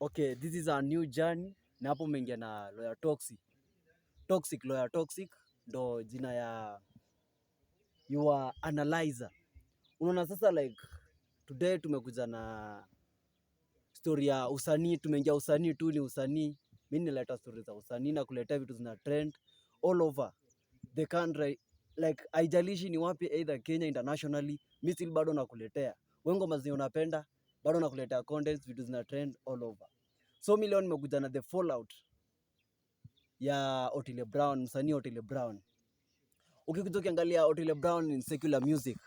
Okay, this is a new journey na hapo umeingia na Lawyer Toxic. Toxic, Lawyer Toxic ndo jina ya your analyzer. Unaona sasa, like today tumekuja na story ya usanii, tumeingia usanii tu ni usanii. Mimi nileta story za usanii na kuletea vitu zina trend all over the country, like haijalishi ni wapi, either Kenya, internationally, mi still bado nakuletea. Wewe ngoma zenye unapenda, bado nakuletea contents, vitu zina trend all over. So mi leo nimekuja na the fallout ya Otile Brown, msanii Otile Brown. Ukikuja ukiangalia Otile Brown in secular music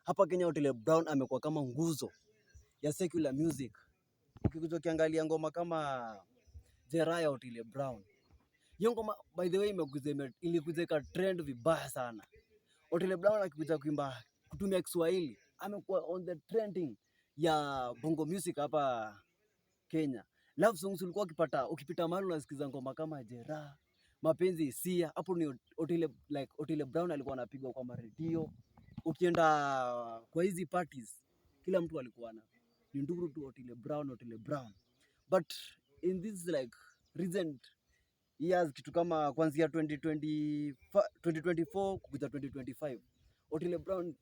hapa Kenya, Otile Brown amekuwa kama nguzo ya secular music. Ukikuja ukiangalia ngoma kama Jeraha ya Otile Brown, hiyo ngoma, by the way, imekuja ilikuja ika trend vibaya sana. Otile Brown akikuja kuimba kutumia Kiswahili amekuwa on the trending ya bongo music hapa Kenya. Love songs ulikuwa ukipata, ukipita mahali unasikiza ngoma kama Jeraha, Mapenzi Hisia, hapo ni Otile, like Otile Brown alikuwa anapigwa kwa maredio. Ukienda kwa hizi parties, kila mtu alikuwa na ni nduru tu Otile Brown, Otile Brown. But in this like recent years, kitu kama kuanzia 2020, 2024 kukuja 2025, Otile Brown,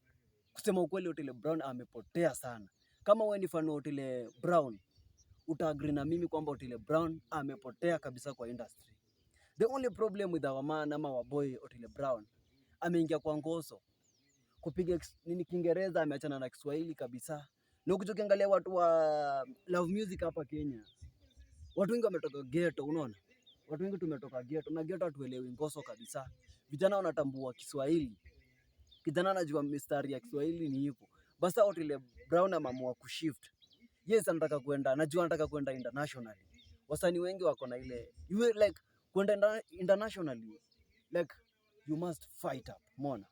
kusema ukweli, Otile Brown amepotea sana. Kama wewe ni fan wa Otile Brown, utaagree na mimi kwamba Otile Brown amepotea kabisa kwa industry. The only problem with our man ama our boy Otile Brown, ameingia kwa ngoso kupiga nini Kiingereza, ameachana na Kiswahili kabisa. Na ukija ukiangalia watu wa love music hapa Kenya, watu wengi wametoka ghetto, unaona? Watu wengi tumetoka ghetto na ghetto hatuelewi ngoso kabisa. Vijana wanatambua Kiswahili, kijana anajua mistari ya Kiswahili ni hivyo. Basi Otile Brown ameamua kushift. Yes, anataka kwenda, najua anataka kwenda internationally. Wasanii wengi wako na ile you will like kwenda internationally, like you must fight up, umeona?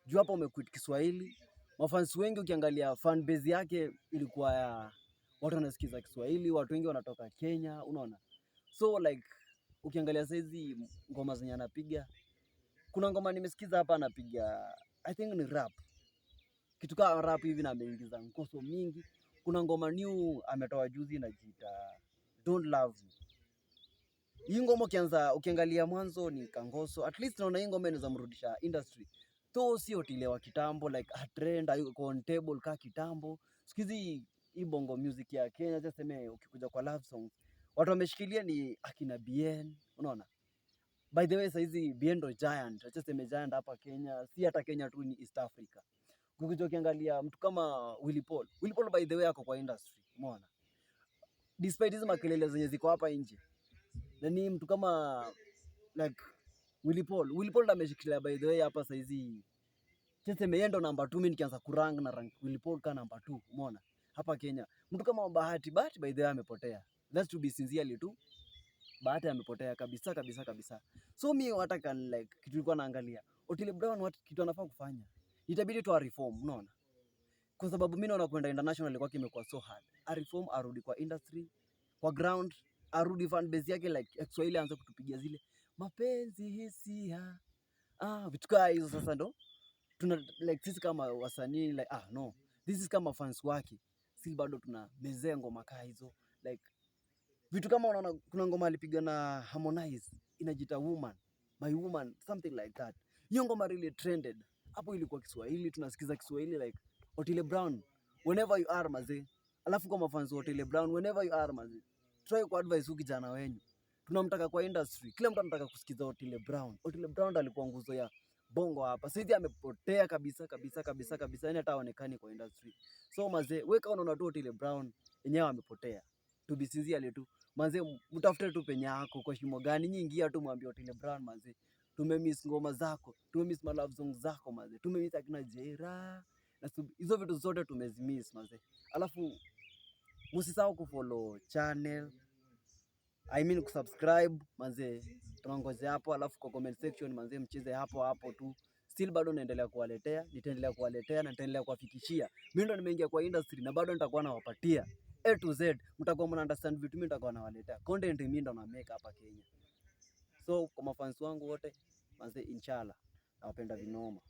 Juu hapo umequit Kiswahili. Mafans wengi, ukiangalia fan base yake ilikuwa ya watu wanasikiza Kiswahili, watu wengi wanatoka Kenya, unaona? So like ukiangalia saizi ngoma zenye anapiga, kuna ngoma nimesikiza hapa anapiga, I think ni rap, kitu kama rap hivi, na ameingiza ngoso mingi. Kuna ngoma new ametoa juzi inajiita Don't Love Me. Hii ngoma ukianza ukiangalia mwanzo ni kangoso, at least naona hii ngoma inaweza mrudisha industry. Though si Otile wa kitambo, like a trend hayuko on table ka kitambo. Siku hizi hii bongo music ya Kenya, just seme ukikuja kwa love songs, watu wameshikilia ni akina Bien, unaona? By the way, saizi Bien ndo giant, acha seme giant hapa Kenya, si hata Kenya tu, ni East Africa. Ukikuja ukiangalia mtu kama Willy Paul, Willy Paul, by the way, ako kwa industry, umeona? Despite hizi makelele zenye ziko hapa nje. Na ni mtu kama like Willy Paul, Willy Paul ndo ameshikilia, by the way, hapa saizi. Tuseme yeye ndo namba 2, mimi nikianza kurank na rank Willy Paul ka namba 2, umeona? Hapa Kenya. Mtu kama Bahati, Bahati, by the way, amepotea. That's to be sincerely tu. Bahati amepotea kabisa kabisa kabisa. So mi hata can like kitu nilikuwa naangalia Otile Brown, what kitu anafaa kufanya. Itabidi tu a reform, unaona? Kwa sababu mimi naona kwenda international kwake imekuwa so hard. A reform, arudi kwa industry, kwa ground, arudi fan base yake, like ya Kiswahili, aanze kutupigia zile Mapenzi Hisia. Ah, vitu kaa hizo sasa ndo tuna like sisi kama wasanii, like, ah no, this is kama fans wake. Si bado tuna mezea ngoma kaa hizo, like vitu kama, unaona, kuna ngoma alipiga na Harmonize inajiita Woman, My Woman, something like that. Hiyo ngoma really trended. Hapo ilikuwa Kiswahili, tunasikiza Kiswahili. Like Otile Brown, whenever you are, mazee. Alafu kwa mafans wa Otile Brown, whenever you are, mazee, try ku advise huyu kijana wenyu. Tunamtaka kwa industry. Kila mtu anataka kusikiza Otile Brown. Otile Brown ndo alikuwa nguzo ya bongo hapa. Sasa amepotea kabisa kabisa kabisa kabisa, yani hata haonekani kwa industry. So mazee, wewe kama unaona tu Otile Brown yenyewe amepotea, to be sincere tu, mazee, mtafute tu penye yako kwa shimo gani, nyingi ingia tu mwambie Otile Brown, mazee, tumemiss ngoma zako, tumemiss ma love songs zako mazee, tumemiss akina Jera na hizo vitu zote tumezimiss, mazee. Alafu msisahau kufollow channel, I mean kusubscribe, manze, tunangoja hapo. Alafu kwa comment section, manze, mcheze hapo hapo tu. Still bado naendelea kuwaletea, nitaendelea kuwaletea na nitaendelea kuwafikishia. Mimi ndo nimeingia kwa industry na bado nitakuwa nawapatia A to Z, mtakuwa mna understand vitu mimi nitakuwa nawaletea. Content mimi ndo na make hapa Kenya. So kwa mafans wangu wote, manze, inshallah nawapenda vinoma.